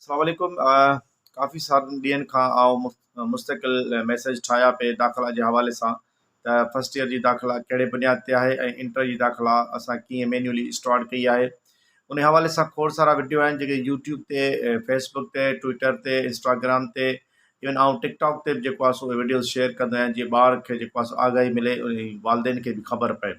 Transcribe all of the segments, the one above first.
السلام عليڪم ڪافي سارن ڏينهن کان آئون مستقل ميسيج ٺاهيا پئي داخلا جي حوالي سان ته فرسٽ ايئر جي داخلا ڪهڙي بنياد تي آهي ۽ انٽر جي داخلا اسان ڪيئن مينيولي اسٽارٽ ڪئي آهي ان حوالي سان کوڙ سارا وڊيو آهن جيڪي يوٽيوب تي فيسبڪ تي ٽوئٽر تي انسٽاگرام تي ايون آئون ٽڪ ٽاڪ تي به جيڪو آهي سو اهي وڊيوز شيئر ڪندو آهيان جيئن ٻار کي جيڪو آهي سو آگاهي ملي والدين کي به خبر پئي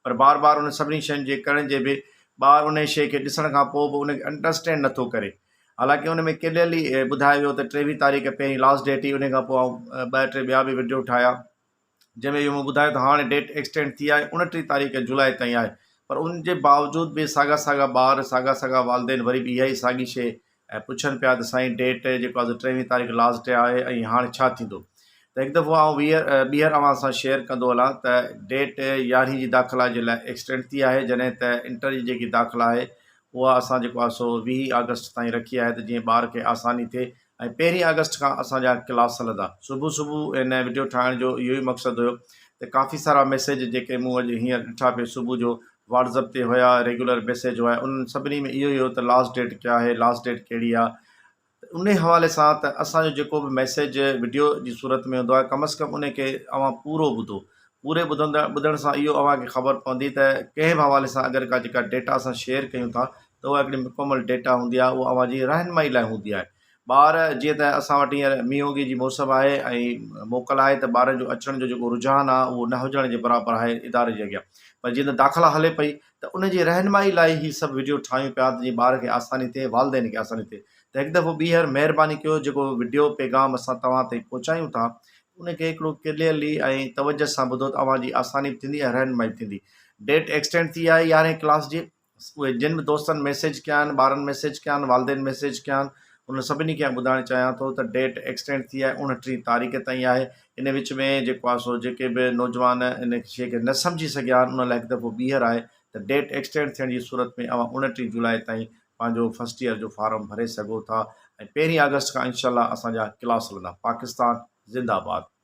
پر بار بار انهن سڀني شين جي ڪرڻ جي به ٻار انهي شيء کي ڏسڻ کان پوء به ان کي انڊرسٽينڊ نٿو ڪري حالانڪه ان ۾ ڪليئرلي ٻڌايو ويو ته ٽيويهه تاريخ پهرين لاسٽ ڊيٽ هئي ان کان پوء آئون ٻه ٽي ٻيا به وڊيو ٺاهيا جنهن ۾ اهو مون ٻڌايو ته هاڻي ڊيٽ ايڪسٽينڊ ٿي آهي 29 تاريخ جولاء تائين آهي پر ان جي باوجود به ساڳا ساڳا ٻار ساڳا ساڳا والدين وري به اها ئي ساڳي شيء ۽ پڇن پيا ته سائين ڊيٽ جيڪو آهي سو ٽيويهه تاريخ لاسٽ ڊي آهي ۽ هاڻي ڇا ٿيندو ته هڪ دفعو آئون ويهر ٻيهر اوهان سان شيئر ڪندو هلان ته ڊيٽ يارهين جي داخلا جي لاء ايڪسٽينڊ ٿي آهي جڏهن ته انٽر جي جيڪي داخلا آهي اها اسان جيڪو آهي سو ويهه آگسٽ تائين رکي آهي ته جيئن ٻار کي آساني ٿئي ۽ پهرين آگسٽ کان اسان جا ڪلاس هلندا صبح صبح ان وڊيو ٺاهڻ جو اهو ئي مقصد هيو ته ڪافي سارا ميسيج جيڪي مون اڄ هينئر ڏٺا پئي صبح جو واٽس اپ تي هيا ريگيولر ميسيج هيا انهن سڀني ۾ اهو ئي هيو ته لاسٽ ڊيٽ ڪيا آهي لاسٽ ڊيٽ ڪهڙي آهي ته انهي حوالي سان ته اسان جو جيڪو به ميسيج وڊيو جي صورت ۾ هوندو آهي ڪم از ڪم انهي کي اوهان پورو ٻڌو پوري ٻڌندڙ ٻڌڻ سان اهو اوهان کي خبر پوندي ته ڪنهن به حوالي سان اگر ڪا جيڪا ڊيٽا اسان شيئر ڪيون ٿا ته اها هڪڙي مڪمل ڊيٽا هوندي آهي اها اوهان جي رهنمائي لاء هوندي آهي ٻار جيئن ته اسان وٽ هينئر مينهوڳي جي موسم آهي ۽ موڪل آهي ته ٻارن جو اچڻ جو جيڪو رجحان آهي اهو نه هجڻ جي برابر آهي اداري جي اڳيان پر جيئن ته داخلا هلي پئي ته ان جي رهنمائي لاء هي سڀ وڊيو ٺاهيون پيا ته جيئن ٻار کي آساني ٿئي والدين کي آساني ٿئي ته هڪ دفعو ٻيهر مهرباني ڪيو جيڪو وڊيو پيغام اسان توهان تائين پهچايون ٿا ان کي هڪڙو ڪليئرلي ۽ توجه سان ٻڌو ته اوهان جي آساني به ٿيندي ۽ رهنمائي به ٿيندي ڊيٽ ايڪسٽينڊ ٿي آهي يارهين ڪلاس جي اهي جن به دوستن ميسيج ڪيا آهن ٻارن ميسيج ڪيا آهن والدين ميسيج ڪيا آهن انهن سڀني کي آئون ٻڌائڻ چاهيان ٿو ته ڊيٽ ايڪسٽينڊ ٿي آهي 29 تاريخ تائين آهي ان وچ ۾ جيڪو آهي سو جيڪي به نوجوان ان شيء کي نه سمجهي سگهيا آهن انهن لاء هڪ دفعو ٻيهر آهي ته ڊيٽ ايڪسٽينڊ ٿيڻ جي صورت ۾ اوهان 29 جولاء تائين پنهنجو فرسٽ ايئر جو فارم ڀري سگهو ٿا ۽ پهرين آگسٽ کان انشاء الله اسان جا ڪلاس هلندا پاڪستان زنده آباد.